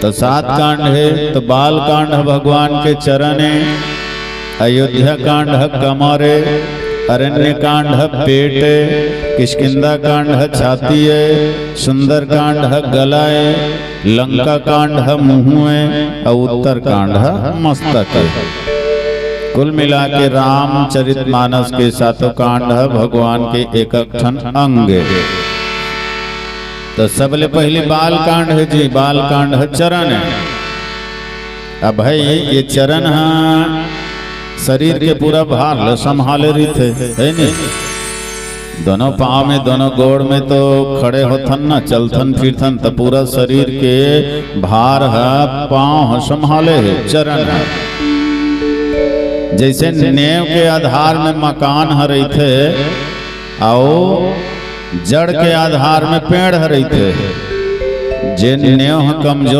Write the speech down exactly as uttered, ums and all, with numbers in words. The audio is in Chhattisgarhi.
तो सात कांड हे, तो बाल कांड ह भगवान के चरण हे, अयोध्या कांड ह कमर हे, अरण्य कांड ह पेट हे, किष्किंधा कांड ह छाती हे, सुंदर कांड ह गला हे, लंका कांड ह मुंह हे, अउ उत्तर कांड ह मस्तक हे। कुल मिला के रामचरित मानस के सातों कांड ह भगवान के एक एक ठन अंग हे। तो सबले पहली बाल कांड हे जी, बाल कांड ह चरण हे। अब भाई, ये चरण ह शरीर के पूरा भार ल संभाले रहिथे, हे नी? दोनों पाँव में, दोनों गोड़ में तो खड़े होथन ना, चलथन फिरथन, त पूरा शरीर के भार ह पाँव ह संभाले हे, चरण ह। जैसे नेव के आधार में मकान ह रहिथे, अउ जड़ के आधार में पेड़ ह रहिथे। जे नेव ह कमजोर